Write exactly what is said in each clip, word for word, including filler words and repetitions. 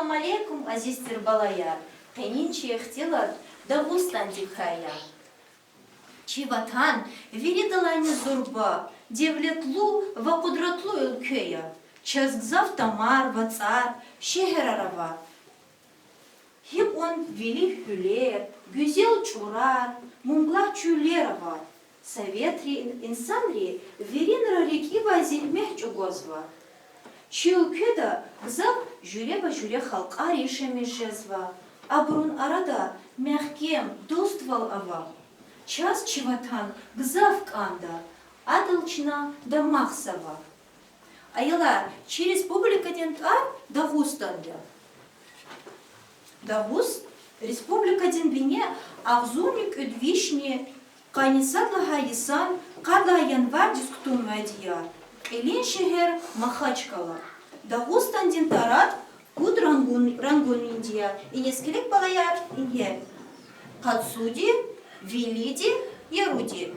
Салам алейкум, азиз тир балаяр! Къенин чи ихтилат Дагъустандикай я. Чи ватан виридалайни зурба, девлетлу ва къудратлу уьлкве я. Чаз гзаф тамар, вацӀар, шегьерар ава. Гьикьван вили гьуьлер, гуьзел чӀурар, мумблагь чуьллер ава. Советрин инсанри виринра рикӀивай зегьмет чӀугвазва. Чи уьлкведа гзаф жуьре ва жуьре халкьар яшамиш жезва, абурун арада мягькем дуствал ава. Чаз чи ватан гзаф кӀанда, адал чна дамахзава. Аялар, чи республикадин тӀвар Дагъустан я. Дагъуст республикадин бине агъзурни кӀуьд вишни къанни сад лагьай йисан къад лагьай январдиз кутунвайди я. Кьилин шегьер Махачкъала. Дагъустандин тӀварар пуд рангун-, рангунинди я. Иниз килиг, балаяр, ингье: къацуди, вилиди, яруди.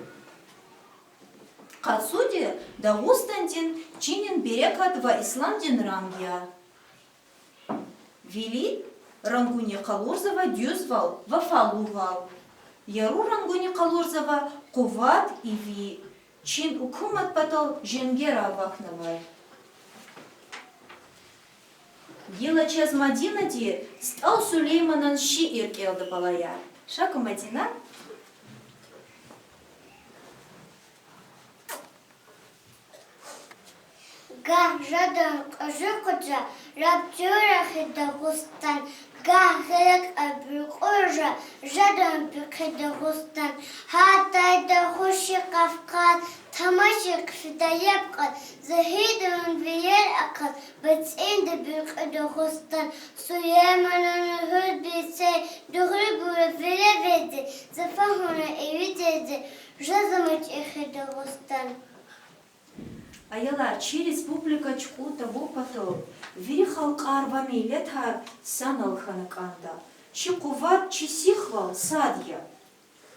Къацуди Дагъустандин чинин берекат ва исламдин ранг я. Вили рангуни къалурзава дуьзвал, вафалувал. Яру рангуни къалурзава къуват, иви, чин гьукумат патал женгера авахьнавай. Гила чаз Мадинади СтӀал Сулейманан шиир кӀелда, балаяр. Ша кван, Мадина. Гагь жадан кьужу къужа, лап чура хьи Дагъустан, гагь гъиле кьабур къужа, жадан пихъи Дагъустан. Гьатай Дагъуст чи Къафкъаз, тамаши хъфида яб кьаз, за гьидун вилер акъаз, бацӀинда буькьи Дагъустан. Сулейманан лугьуз бицей дугъри бура вире веде, за фагьана ивидеди, жезамач ихьи Дагъустан. Аялар, чи республика чукӀун тавун патал вири халкьар ва миллетар санал хьана кӀанда. Чи къуват, чи сихвал сад я.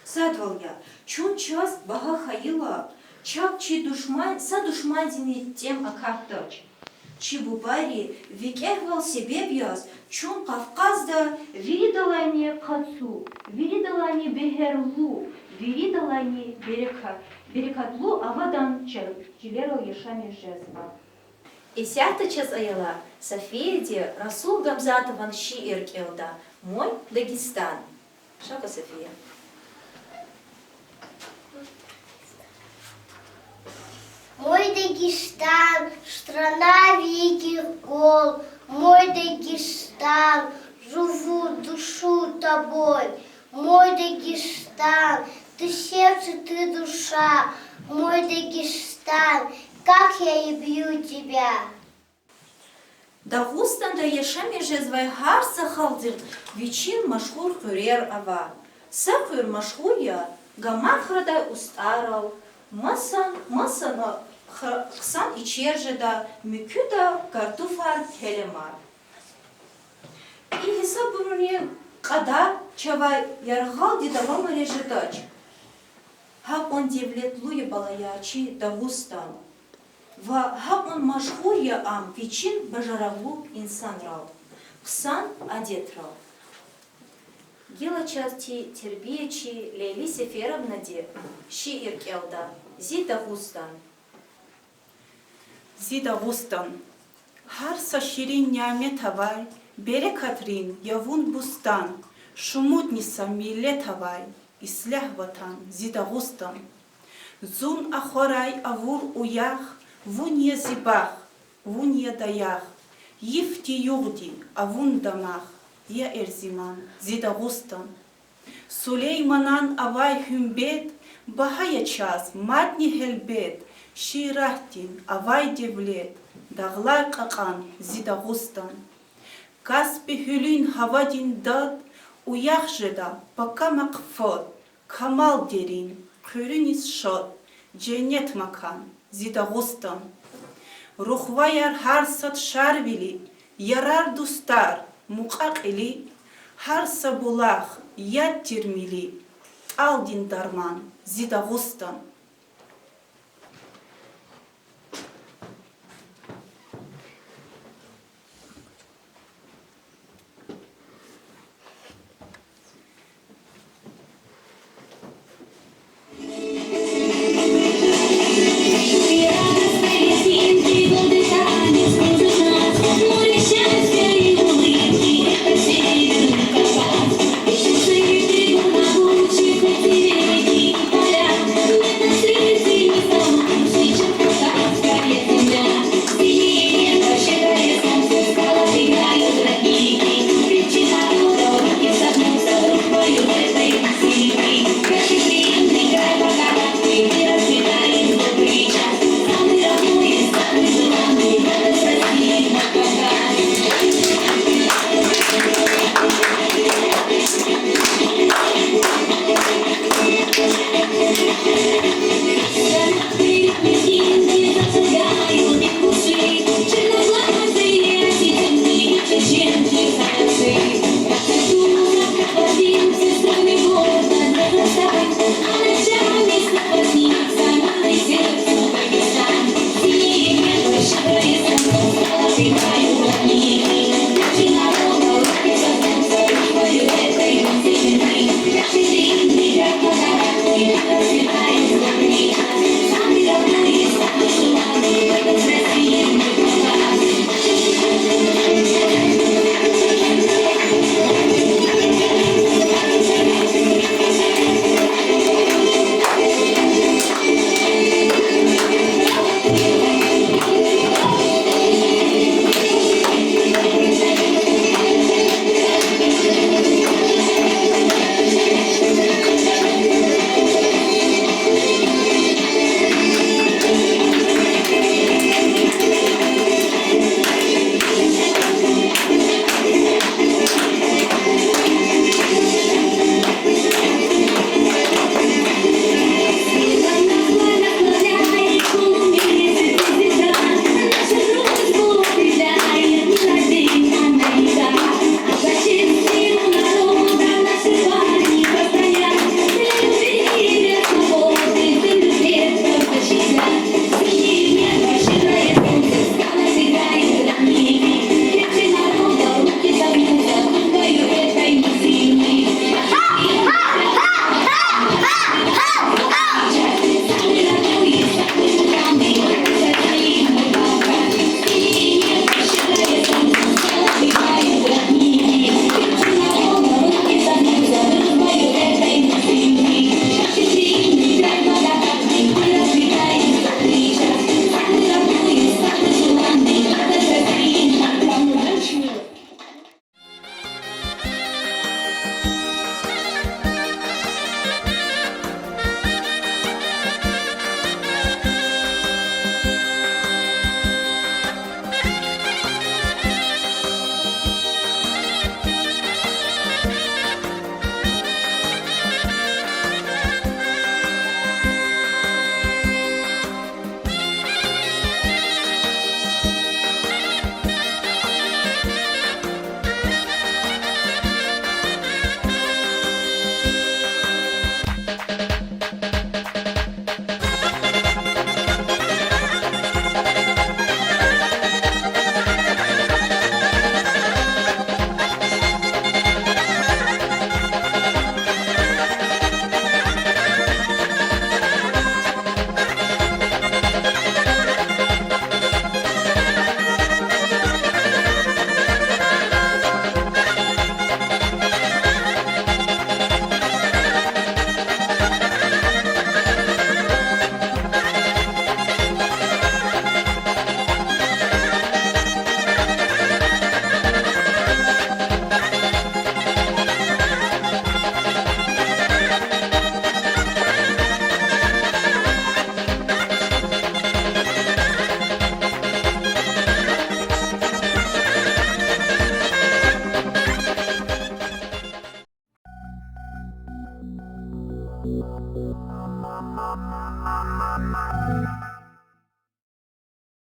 Садвал я. Чун чаз багьа хьайила, чак чи душман, са душмандини тӀем акатдач. Чи бубайри викӀегьвал себеб яз, чун Къафкъазда виридалайни къацу, виридалайни бегьерлу, виридалайни берека-, берекатлу авадан ча-, чилерал яшамиш жезва. Исятда чаз, аялар, Софияди Расул Гамзатован шиир кӀелда: Мой Дагестан. Ша кван, София. Мой Дагестан, страна великих гор, мой Дагестан, живу, дышу тобой, мой Дагестан, ты сердце, ты душа, мой Дагестан, как я люблю тебя. Дагъустанда яшамиш жезвай гьар са халкьдин вичин машгьур хуьрер ава. Са хуьр машгьур я гаман храдай устӀаррал, масан, масана хра-, хъсан ичер жеда, муькуьда картуфар, гьелемар. И гьисабунин кьадар чавай яргъалди давамариз жедач. Гьакьван девлетлу я, балаяр, чи Дагъустан. Ва гьакьван машгьур я ам вичин бажарагълу инсанрал, хъсан адетрал. Гила чаз чи тербиячи Лейли Сеферовнади шиир кӀелда: Зи Дагъустан. Зи Дагъустан. Гьар са ширин нямет авай, берекатрин я вун бустан, шумудни са миллет авай, ислягь ватан, зи Дагъустан. Зун ахварай авур уях, вун я зи бах, вун я даях, йифди-югъди авун дамах, я Эрзиман, зи Дагъустан. Сулейманан авай гьуьмбет багьа я чаз мадни гьелбет, шииратдин авай девлет, дагълар кьакьан, зи Дагъустан. Каспи гьуьлуьн гьавадин дад уях жеда пакамахъ фад, камал дерин, хъуьруьниз шад, женнет макан, зи Дагъустан. Рухваяр гьар сад Шарвили, ярар-дустар, мукьва-кьили, гьар са булах яд тир мили, тӀалдин дарман, зи Дагъустан.